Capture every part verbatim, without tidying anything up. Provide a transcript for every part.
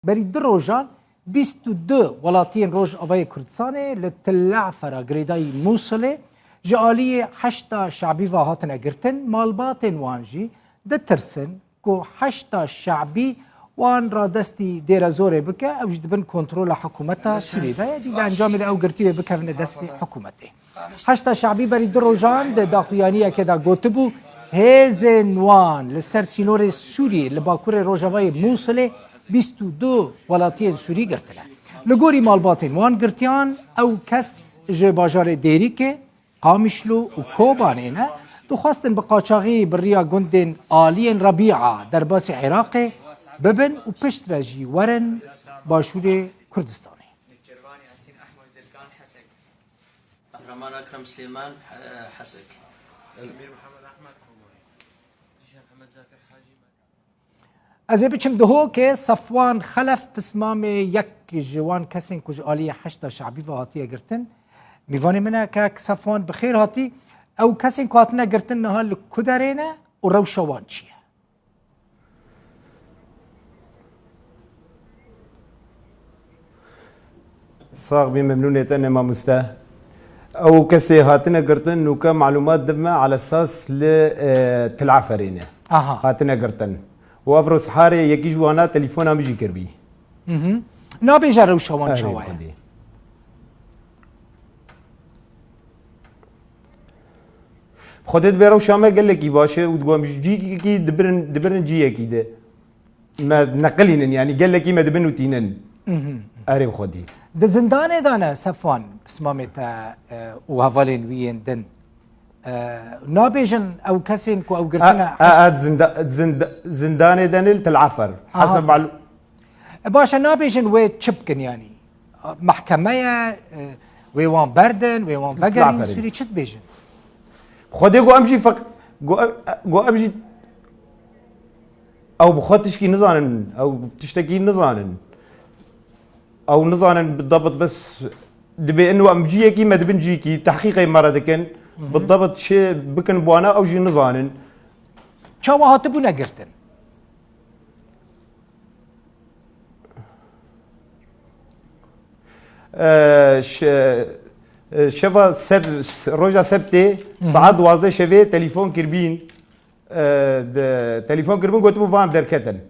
Berî du rojan bîst û du welatiyên Rojavayê Kurdistanê li Til Efera girêdayî Mûsilê ji aliyê Heşda Şebî ve hatine girtin, malbatên wan jî ditirsin ku Heşda Şebî wan radestî Dêrezorê bike, ew jî di bin kontrola hikûmeta Sûriyê de ye. Dî di encamê de ew girtî wê bikevine destê hikûmetê. Heşda Şebî berî du rojan di daxuyaniyekê de gotibû, hêzên wan li ser sînorê Sûriyê li bakurê rojavayê Mûsilê bîst û du welatiyên Sûrî girtine. Li gorî malbatên wan girtiyan, ew kes ji bajarê Dêrikê, Qamişlo û Kobanê ne, dixwestin bi qaçaxî bi riya gundên aliyên Rebîa derbasî Iraqê bibin û piştre jî werin başûrê Kurdistanê. Kahraman Ekrem Silêman, He-, Hesek. Semîr Mihemed Ehmed Komorî. Dîjan Hemed Zakir Hacî. Ez ê biçim Duhokê, Sefwan Xelef pismamê yek ji wan kesên ku ji aliyê Heşda Şebî ve hatiye girtin. Mîvanê min e kek Sefwan, bi xêr hatî. Ew kesên ku hatine girtin niha li ku derê ne û rewşa wan çi ye? Sax bî, memnûnê te ne mamoste. Ew kesê hatine girtin, nûke malûmat dime, alesas li, e, Til Eferê ne. Aha. Hatine girtin. Û ev roj siharê yekî ji wana telefona min jî kirbî. Mhm. Nabêje rewşa wan Erê çawa ye? Xwedê. Xwedê dibe rewşa me gelekî baş e û diguhem cîyekî dibirin, dibirin cîyekî de. Me neqilînin, yanî gelekî me dibin û tînin. Mhm. Erê bi xwedî. Di zindanê de ne Sefwan, pismamê te, e, û hevalên wî yên din, e, nabêjin ew kesên ku ew girtine. A, a, a, di zinda-, di zinda-, zindanê de ne li Til Efer. Aha. Hesen Bal- E, baş e, nabêjin wê çi bikin yanî? Mehkeme ye, e, wê wan berdin, wê wan vegerîn Sûrî, çi dibêjin? Xwedê got em jî feq-, got, got em jî, ew bi xwe tişkî nizanin, ew tiştekî nizanin. Ew nizanin bi debit bes dibê ino em ciyekî me dibin ciyekî, tehqîqê me re dikin. Mhm. Bi debit çi bikin bi wana ew jî nizanin. Çawa hatibûne girtin? E, şe-, e, şeva seb-, roja sebtê, Hı hı. saet duwazdeh şevê telefon kirbîn, e, de, telefon kirbîn, gotibû van derketin.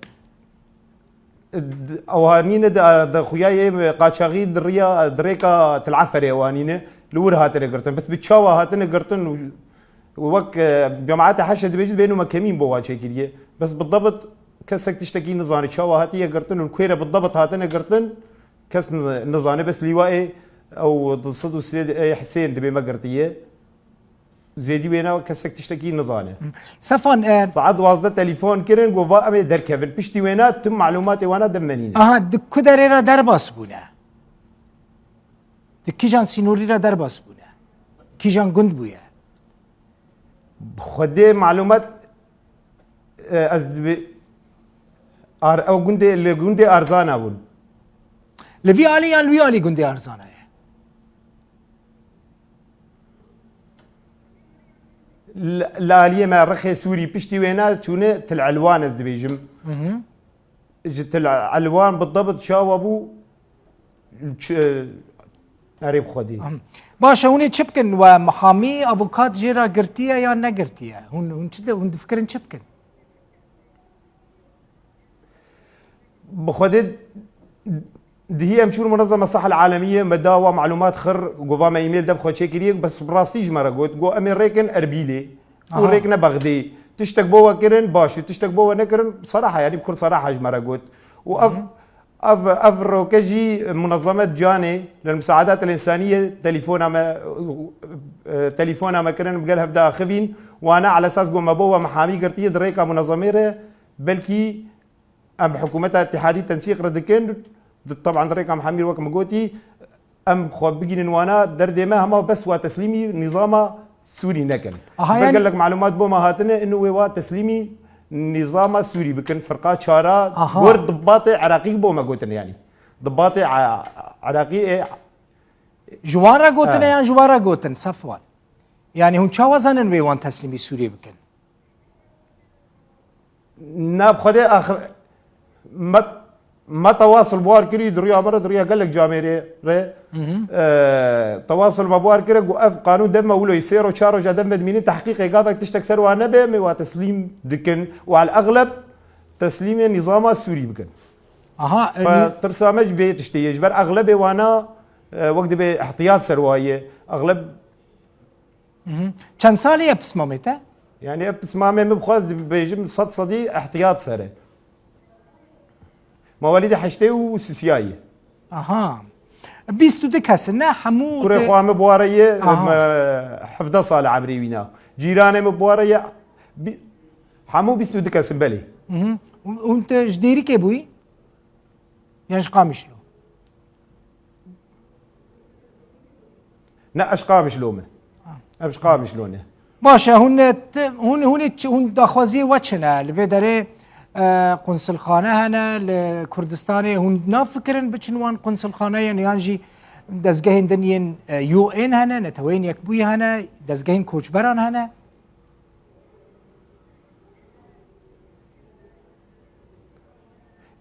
D-, ew hanîne de, de xuyayê qaçaxî di riya, di rêka Til Eferê ew hanîne, li wir hatine girtin. Bes bi çawa hatine girtin û Wek, e, cemaeta heşê dibêjin, bêno me kemîn bo wa çêkiriye. Bes bi debit kesek tiştekî nizane çawa hatiye girtin û li kwê re bi debit hatine girtin, kes ni-, nizane. Bes lîwayê ew di sed û sê ê Hisên dibê me girtiye. Zêdî wêna kesek tiştekî nizane. Sefan, e, Saet duwazdeh telefon kirin, got va em ê derkevin. Piştî wêna tim malûmatê wana dem me nîne. Aha, di ku derê re derbas bûne? Di kîjan sînorî re derbas bûne? Kîjan gund bûye? Xwedê malûmat, e, ez dibê-, ar-, ew gundê, li gundê Arzana bûn. Li vî alî yan li wî alî gundê Arzana ye? Li, li aliyê me rexê Sûrî piştî wêna çûne Til Elwan ez dibêjim. Mhm. Ji Til Elwan bi debit çawa bû? Ç-, erê bi xwedî. Ahm. Baş e, hûn ê çi bikin? We mihamî, avokat jê re girtiye yan negirtiye? Hûn, hûn çi di-, hûn difikirin çi bikin? Bi xwedê dihî em çûn Munezeme Sahel Alemiye, me da wa malûmat xir, gova me e-mail dev xwe çêkiriye, bes bi rastî ji me re got, got, em ê rêkin Erbîlê û Aha. rêkine Bexdê. Tiştek bo we kirin, baş e, tiştek bo we nekirin, seraha, yanî bi kur seraha ji me re got. Û ev, Hı hı. ev, ev roke jî Munezemet Canê, lil Musaedat el Însaniyê telefona me, e, telefona me kirin, bi gel hev de axivîn. Wana ala esas got me bo we mihamî girtiye di rêka munezemê re, belkî em hikûmeta Îtîhadî tensîq re dikin. Di, teban di rêka mihamî wek min gotî, em xwe bigînin wana derdê me hema bes wa teslîmî nîzama Sûrî nekin. Aha, Ber yani gelek malûmat bo me hatine, ino wê wa teslîmî nîzama Sûrî bikin. Firqa çara Aha. wer dibatê Iraqî bo me gotin yanî. Dibatê A-, Iraqî ê Ji wan re gotine Ha. yan ji wan re gotin, Sefwan? Yani hûn çawa zanin wê wan teslîmî Sûriyê bikin? Na bi xwedê ax-, me, Me tewasil bi wan kirî, di riya me re, di riya gelek camêrê re, e, tewasil me bi wan kire, got, ev qanûn dev me wilo yî, sê roj, çar roja dev me dimînin, tehqîqê gavek tiştek ser wan nebe, me wa teslîm dikin û el exleb teslîmê nîzama Sûrî bikin. Aha, e, Fe nî- tirsa me ji vê tiştê ye. Ji ber exlebê wana, e, wek dibê ihtiyat ser wa ye. Exleb Mhm. Çend salî ye pismamê te? Yani ev pismamê min bixwaz dibêjim sed sedî ihtiyat ser e. Mawalîdê heştê û sisiya ye. Aha. Bîst û du kes in, ne? Hemû Kurê te- xwe min bi ware ye, Aha. me hevdeh sal e emrê wîna. Cîranê min bi ware ye, bi-, hemû bîst û du kes in, belê. Mhm. Hûn, hûn te ji Dêrikê bûyî? Yan ji Qamişlo? Ne, ez ji Qamişlo me. Ha. Ev ji Qamişlo ne. Baş e, hûn, e, ti-, hûn, hûn ê çi, hûn daxwaziyê we çi ne? Li vê derê, e, qunsulxane hene, li Kurdistanê hûn nafikirin biçin wan qunsulxaneyan, yan jî dezgehên din yên, e, U N hene, Neteweyên Yekbûyî hene, dezgehên koçberan hene?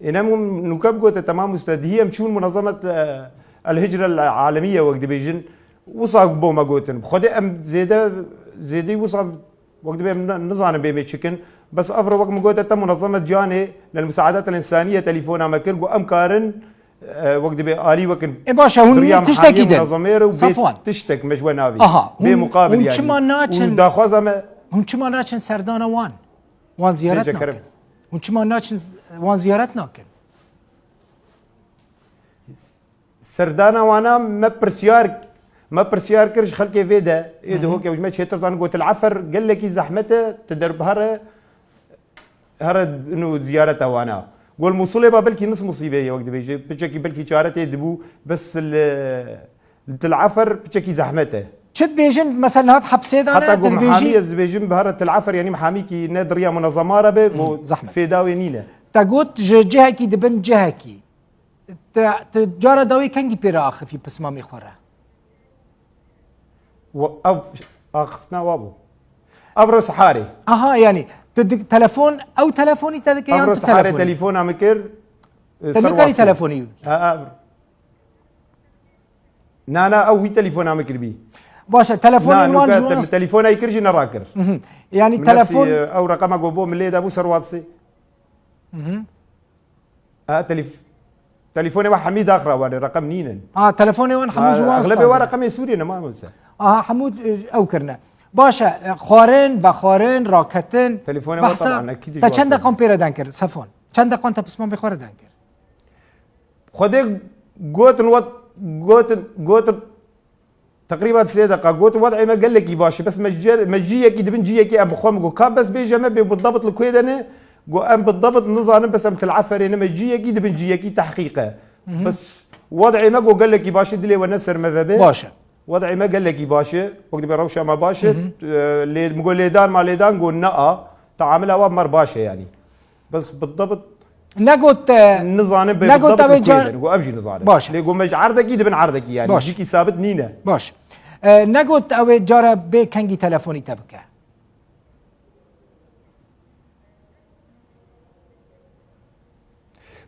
Ê, ne min nûke bigote, temam usta, dihî em çûn munezemet, e, El Hicre El Alemiye wek dibêjin, wisa bo me gotin. Bi Xwedê em zêde, zêdî wisa wek dibê em ne-, nizanin bê me çikin. Bes evro wek min gote te munezemet canê lel musaedat el insaniye telefona me kir, got em karin, e, wek dibê alî wekin. E, baş e, hûn Riya tiştekî Mihamiye din. Munezemê re û bê Safwan. Tiştek me ji we navî. Aha, Bê hûn, muqabil hûn yani. Çima naçin, Û daxwaza me hûn çima naçin serdana wan? Wan ziyaret Bêje nakin. Kerem. Hûn çima naçin wan ziyaret nakin? Serdana wana me pirsyar, me pirsyar kir ji xelkê vê de, ê Hı hı. Dihokê û ji me çêtir zan got, Til Efer gelekî zehmet e, tu derb here, here inu ziyareta wana. Gol Musulê ba belkî nis musîbe ye wek dibêje, piçekî belkî çare tê dibû, bes li, li Til Efer piçekî zehmet e. Çi dibêjin, mesela nihat hepsê dane, Heta tu go dibêjî Mihamî ez dibêjim, bi here Til Efer, yanî Mihamîkî ne di riya munezema re be, go Hı, zehmet. Fêda wê nîne. Te got ji cihekî dibin cihekî. Te, te cara dawî kengî pê re axifî pismamê xwe re? Wa-, ev axiftina wa bû. Ev ro siharê. Aha, yani, tu di-, telefon, ew telefonî te dike yan Ev ro tu siharê telefonî? Telefona min kir, e, Te ser nikarî WhatsApp. Telefonî bikî? Ha, ha. Na, na, ew wî telefona min kirbî. Baş e, telefonên Na, wan nuka ji wan te-, telefona yî kir jî nerakir. Mhm. Yani Min telefon destî, e, ew reqema go bo min lê de bû ser WhatsApp. Mhm. Ha, telef-, telefonê we hemî daxra wan, reqem nînin. Ha, telefonê wan hemû Ha, ji wan exlebê wan standard. Reqemê Sûriyê ne, ma mesela. Aha, hemû, e, ew kirine. Baş e, e, xwarin, vexwarin, raketin, Telefonê wan behsa, taban, ekî te çend deqan pê re den kir, Safwan? Çend deqan te pismamê xwe re den kir? Xwedê gotin, wat, gotin, gotin, Teqrîben sê deqa got, wed'ê me gelekî baş e, bes me ji cer-, me ciyekî dibin ciyekî em bi xwe min got, ka bes bêje me bê bidabit li kuê de ne, got, em bidabit nizanin, bes em Til Eferê ne, me ciyekî dibin ciyekî tehqîq e. Mhm. Bes wed'ê me got gelekî baş e, dilê we ne ser me vebe. Baş e. Wed'ê me gelekî baş e, wek dibê rewşa me baş e, Mhm. e, lê, min got lêdan ma lêdan, got ne a, teamila wa mer baş e yani. Bes bidabit Ne got, e, nizanin bê ne got bidabit ew ê li kuê car- de, got ev jî nizanin. Baş. Lê got me ji erdekî dibin erdekî yani. Baş. Cîkî sabit nîne. Baş. E, ne got ew ê cara bê kengî telefonî te bike?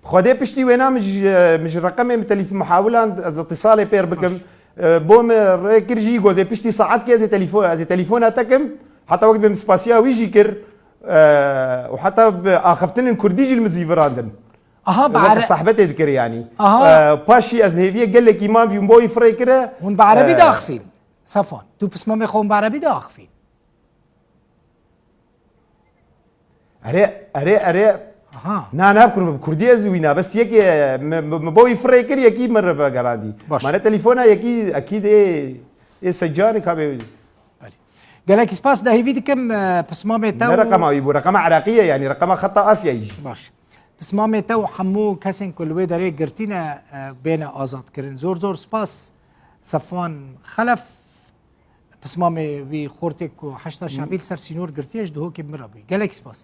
Xwedê piştî wêna min ji, min ji reqemê min telîf-, mihawilan ez îtîsalê pêr bikim. Baş. E, bo min rê kir jî, got, "Ê piştî saetkê ez ê telîfo-, ez ê telîfona te kim." Heta wek dibê min spasiya wî jî kir. E, û heta bi axiftinên kurdî jî li min zîvirandin. Aha, bi Wek ere- sehbetê dikir yani. Aha. E, paşî ez li hêviyê gelekî mam jî bo wî firê kire. Hûn bi erebî E, diaxifîn? Safwan, tu pismamê xwe hûn bi erebî diaxifîn? Erê, erê, erê. Aha. Na, na, kur-, kurdî ez wîna. Bes yekê, me, me, me bo wî firê kir, yekî min re vegerandî. Baş. Mane telefona yekî, ekîd ê, ê secanê ka bê. Belê. Gelekî spas, de hêvî dikim, e, pismamê te Ne û reqema wî bû, reqema Iraqî ye, yani reqema xeta Asyayî jî. Baş. Pismamê te û hemû kesên ku li wê derê girtî ne, e, bêne azadkirin. Zor zor spas Sefwan Xelef. Pismamê wî xortê ku heşta Şabî li ser sînor girtiye ji Duhokê min re bûyî. Gelek spas.